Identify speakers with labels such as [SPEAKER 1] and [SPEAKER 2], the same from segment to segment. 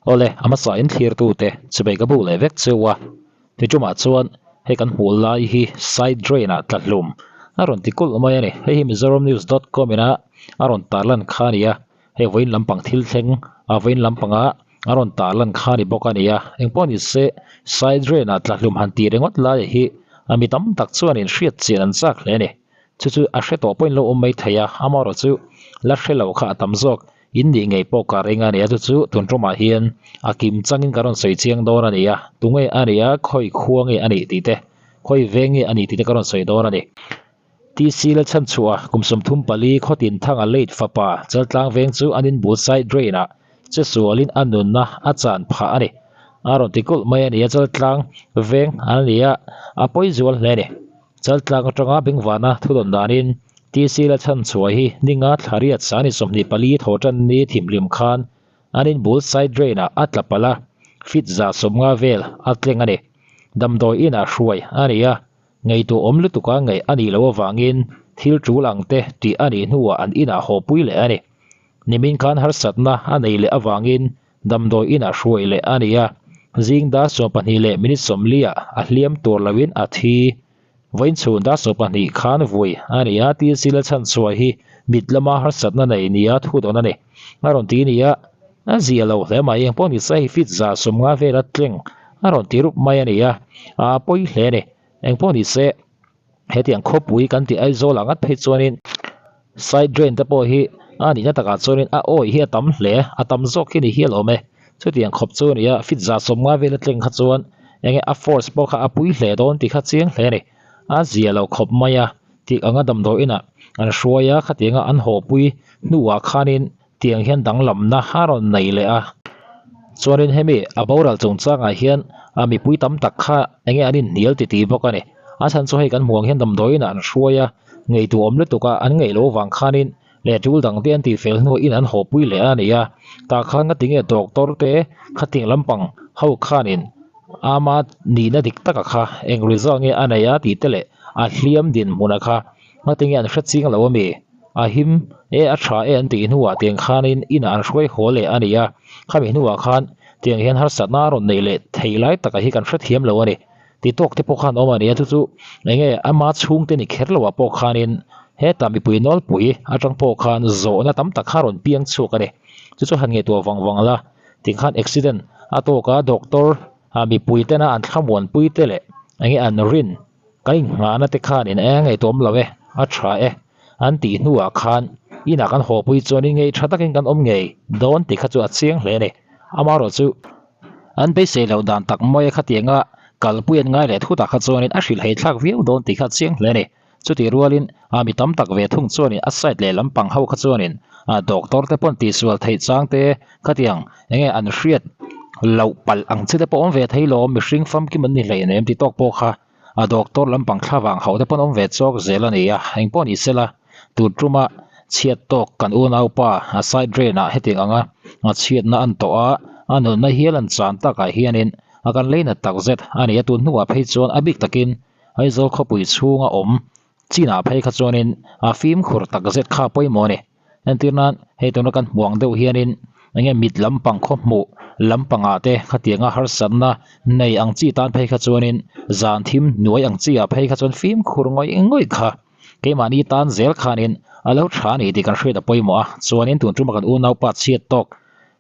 [SPEAKER 1] Awle, a hmasa in thlirtute chubei ka bu leh vek cheu a, ni tumah chuan hei kan hmuh lai hi side drain ah tla hlum a rawn ti kulh mai a ni. Hei hi Mizoramnews dot com ina a rawn tarlan kha a ni a, hei vawiin lampang thil thleng a vawiin lampanga a rawn tarlan kha a ni bawk a ni a. Engpawh ni se side drain ah tla hlum han tih ringawt lai hi a mi tam tak chuan in hriat chian an chak hle a ni. Chu chu a hre tawh pawhin lo awm mai thei a, amaherawhchu la hre lo kha a tam zawk. In nih ngei pawh ka ring a ni a, chu chu tun tumah hian a kim changin ka rawn sawi chiang dawn a ni a, tunge a nih a, khawi khua nge a nih tih te, khawi veng nge a nih tih te ka rawn sawi dawn a ni. TC la chhan chhuah a, kum 34 Khawtin Thanga late fapa Chaltlang veng chu an inbul side drain ah che sualin a nunna a chan phah a ni. A rawn ti kulh mai a ni a, Chaltlang veng an ni a, a pawi zual hle a ni. Chaltlak atanga Bengvana thudawn danin TC la chhan chhuah hi ninga thla riat sani 24 thaw tan ni thimhlim khan an inbul side drain ah a tla palh a, feet 150 vel a tleng a ni. Damdawi inah hruai a ni a, ngaihtuah awm lutuka ngaih a nih loh avangin thil tul ang te tih a nih hnuah an inah haw pui leh a ni. Nimin khan harsatna a nei leh avangin Damdawi inah hruai leh a ni a, zing dar 12 leh minute 40 ah a hliam tur loin a thi. Vawiin chhun dar 12 khan vui a ni a, TC la chhan chhuah hi mit lama harsatna nei nia thu dawn a ni. A rawn ti nia, a zia lo hle mai, engpawh ni se hei feet 150 vela tleng a rawn ti rup mai a ni a, a pawi hle a ni. Engpawh ni se hetiang khawpui kan tih Aizawl ah ngat phei chuanin side drain te pawh hi a nihna takah chuanin a awi hi a tam hle a tam zawk hi ni hial awm e chutiang khawp chu a ni a feet 150 vel atleng kha chuan enge a force pawh kha a pui hle dawn tih kha chiang hle a ni a zia lo khawp mai a tih anga damdawi inah an hruai a khatianga an haw pui hnuah khanin tiang hian danglamna a rawn nei leh a chuanin hemi a boral chungchangah hian a mipui tam tak kha enge an inhnial ti tih bawk a ni a chhan chu hei kan hmuh ang hian damdawi inah an hruai a ngeitu awm lutuk a an ngeih loh avang khanin leh tul dang te an tih fel hnuah in an haw pui leh a ni a tah khan nga tinge doctor te khatiang lampang ho khanin ama nihna dik taka kha eng result nge a nei a tih te leh a hliam dinhmun a kha nga tinge an hre ching lo a mi. A him e, a tha e an tih hnuah tiang khanin inah an hruai haw leh a ni a, khami hnuah khan tiang hian harsatna a rawn neih leh theih lai taka hi kan hrethiam lo a ni. Ti tawk te pawh khan awm a ni a, chu chu enge ama chhungte ni kher loah pawh khanin heta mipui nawlpui atang pawh khan zawhna tam tak kha rawn piang chhuak a ni. Chu chu han ngaihtuah vang vang la, tiang khan accident a tawk a, doctor mipui tena an thlamuanpui te leh enge an rin Ka inngahna te khan in eng ngaihtuah awm lo e, a tha e, an tih hnuah khan inah kan haw pui chuan in ngei tha takin kan awm ngei dawn tih kha chu a chiang hle a ni. Amaherawh chu an beisei loh dan tak mai a khatianga kalpui an ngai leh thutah kha chuanin a hrilh hei thlak viau dawn tih kha a chiang hle a ni. Chutih rualin a mi tam tak ve thung chuanin a side leh lampang ho kha chuanin doctor te pawn tihsual theih chang te khatiang enge an hriat loh palh ang chi te pawh awm ve thei lo mihring famkim an ni hleinem ti tawk pawh kha a doctor lampang thla vang hauh te pawn awm ve chawk zel a ni a engpawh ni sela tun tuma chhiat tawk kan unaupa a side drain ah hetiang anga a chhiatna an tawh a a nunna hial an chan takah hianin a kan lei nat takzet a ni a tun hnuah phei chuan a bik takin Aizawl khawpui chhunga awm chinah phei kha chuanin a fimkhur takzet kha pawimawh a ni. Entir nan hei tuna kan hmuh ang deuh hianin enge mit lampang khaw hmuh lampangah te khatianga harsatna nei ang chi tan phei kha chuanin zan thim hnuai ang chi ah phei kha chuan fimkhur ngawih ngawih kha keimahni tan zel khanin a lo tha a ni tih kan hriat a pawimawh a chuanin tun tuma kan unaupa chhiat tawk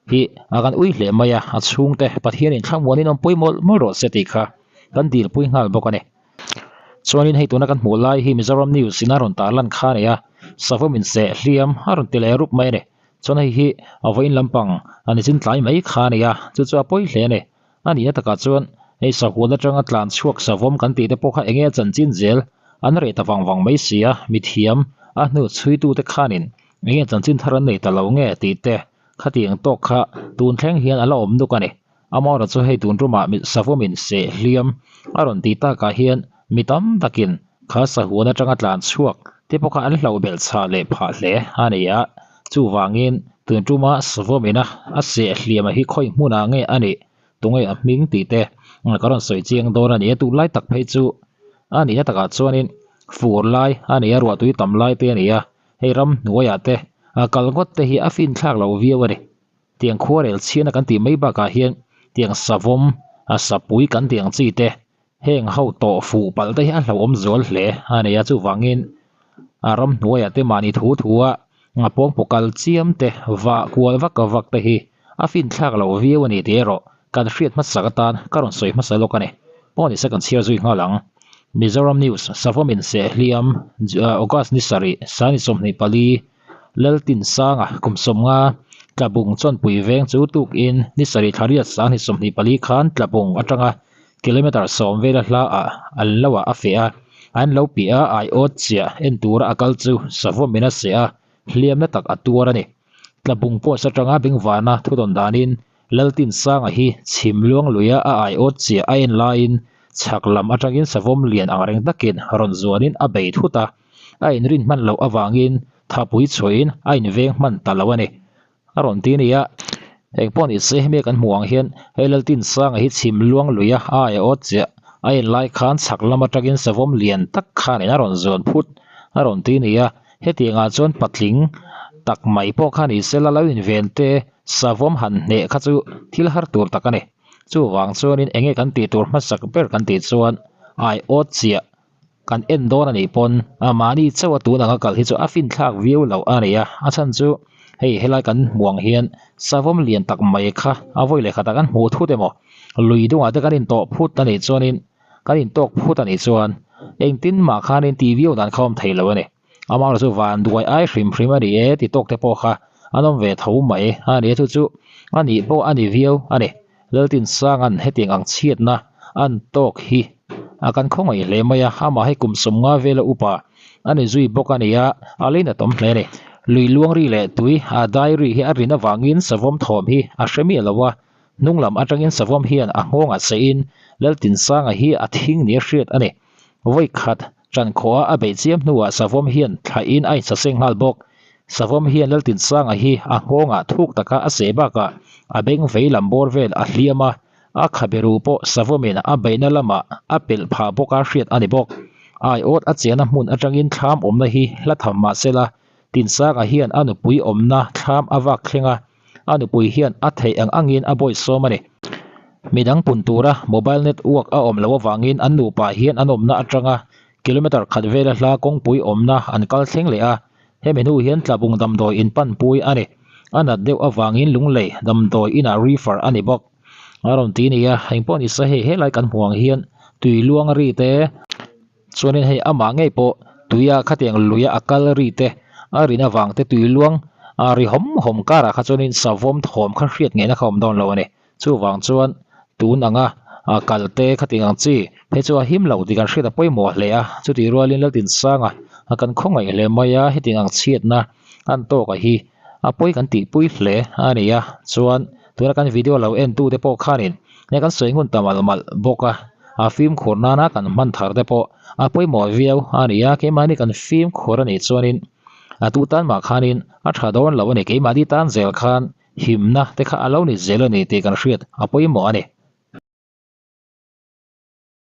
[SPEAKER 1] hi a kan ui hle mai a a chhungte Pathianin thlamuanin awm pawimawh mawlh rawh se tih kha kan dilpui nghal bawk a ni. Chuanin hei tuna kan hmuh lai hi Mizoram News in a rawn tarlan kha a ni a, savawm in seh hliam a rawn ti leh rup mai a ni. Chuan hei hi a vawiin lampang a ni chin tlai mai kha a ni a, chu chu a pawi hle a ni. A nihna takah chuan hei sahual atanga tlan chhuak savawm kan tih te pawh kha enge a chanchin zel an reh ta vang vang mai si a, mithiam a hnu chhuitute khanin enge chanchin thar an nei ta lo nge tih te khatiang tawk kha tun thleng hian a la awm nuk a ni. Amawra chu hei tun tumah mi savawmin seh hliam a rawn tih takah hian mi tam takin kha sahuan atanga tlan chhuak te pawh kha an hlauh belh chhah leh phah hle a ni a. Chuvangin tun tuma savawmina a seh hliam a hi khawi hmunah nge a nih tunge a hming tih te ka rawn sawi chiang dawn a ni a. Tunlai tak phei chu a nihna takah chuanin fur lai a ni a, ruahtui tam lai te a ni a, hei ram hnuaiah te kal ngawt te hi a fin thlak loh viau a ni. Tiang khuarel chhiatna kan tih mai bakah hian tiang savawm a sapui kan tih ang chi te heng ho tawh fuh palh te hi a hlauhawm zual hle a ni a chuvangin a ramhnuaiah te mahni thu thu a a pawngpaw kal chiam te vah kual vak vak te hi a finthlak loh viau a ni tih erawh kan hriat hmasak atan ka rawn sawi hmasa lawk a ni. Pawh ni se kan chhiar zui nghal ang. Mizoram News, Savawm inseh hliam, August ni sarih, Sani 24, Laltinsanga kum 50, Tlabung Chawnpui veng chu tukin ni sarih thla riat 2024 khan Tlabung atanga kilometre 10 vela hla ah an lo ah a feh a, an lo piah a aiawt chiah en tura a kal chu Savawm in a seh a, hliamna tak a tuar a ni. Tlabung post atanga bengvana thudawn danin Laltinsanga hi chhim luang luia a aiawt chiah a en laiin chhak lam atangin savawm lian ang reng takin rawn zuanin a bei thut a, a inrin hman loh avangin thapui chhuahin a inveng hman ta lo a ni. A rawn ti nia. Engpawh ni se hemi kan hmuh ang hian hei Laltinsanga hi chhim luang luia a aiawt chiah a en lai khan chhak lam atangin savawm lian tak khanin a rawn zuan phut a rawn ti nia. Hetiangah chuan patling tak mai pawh kha ni sela lo inven te savawm han hneh kha chu thil har tur tak a ni. Chuvang chuanin eng nge kan tih tur hmasak ber kan tih chuan aiawt chiah kan en dawn a nih pawn mahni chauh a tun anga kal hi chu a finthlak viau loh a ni a. A chhan chu hei helai kan hmuh ang hian savawm lian tak mai kha a vawi leh khatah kan hmuh thut emaw lui dungah te kan intawh phut a nih chuanin kan intawk phut a nih chuan engtin mah khanin tih viau dan kha awm thei lo a ni. Amah chu van duai ai hrim hrim a ni e ti tawk te pawh kha an awm ve tho mai a ni. Chu chu a nih pawh a ni viau a ni. Laltinsanga'n hetiang ang chhiatna an tawk hi a kan khawngaih hle mai a, amah hi kum 50 vela upa a ni zui bawk a ni a, a leinat awm hle a ni. Lui luang ri leh tui a dai ri hi a rin avangin savawm thawm hi a hre miah lo a, hnung lam atangin savawm hian a nghawngah seiin Laltinsanga hi a thing nia hriat a ni. Vawi khat Ṭankhawha a beih chiam hnuah Savawm hian thlahin a insaseng nghal bawk. Savawm hian Laltinsanga hi a nghawngah thuk taka a seh bakah a beng vei lam bawr vel a hliam a, a khaberu pawh Savawmin a beihna lamah a pelh phah bawka hriat a ni bawk. Aiawt a chenna hmun atangin thlam awmna hi hla tham mah sela, Tinsanga hian a nupui awmna thlam a vak thleng a, a nupui hian a theih ang angin a bawihsawm a ni. Midang pun tura mobile network a awm loh avangin an nupa hian an awmna atanga kilometre khat vela hla kawngpui awmna an kal thleng leh a, hemi hnu hian Tlabung damdawi in panpui a ni. A nat deuh avangin Lunglei damdawi inah refer a ni bawk. A rawn ti nia, engpawh ni se hei helai kan hmuh ang hian tui luang ri te, Chuanin hei amah ngei pawh tuia khatiang luia a kal ri te, a rin avang te tui luang a ri hawm hawm karah kha chuanin savawm thawm kha hriat ngeihna kha awm dawn lo a ni. Chuvang chuan tun anga kal te khatiang ang chi phei chu a him lo tih kan hriat a pawimawh hle a, chutih rualin Laltinsanga kan khawngaih hle mai a, hetiang ang chhiatna an tawka hi a pawi kan tihpui hle a ni a, chuan tuna kan video lo en tu te pawh khanin hei kan sawi ngun ta malh malh bawk a, a fimkhur nana kan hman thar te pawh a pawimawh viau a ni a, keimahni kan fimkhur a nih chuanin a tu tan mah khanin a tha dawn lo a ni, keimahni tan zel khan himna te kha a lo ni zel a ni tih kan hriat a pawimawh a ni.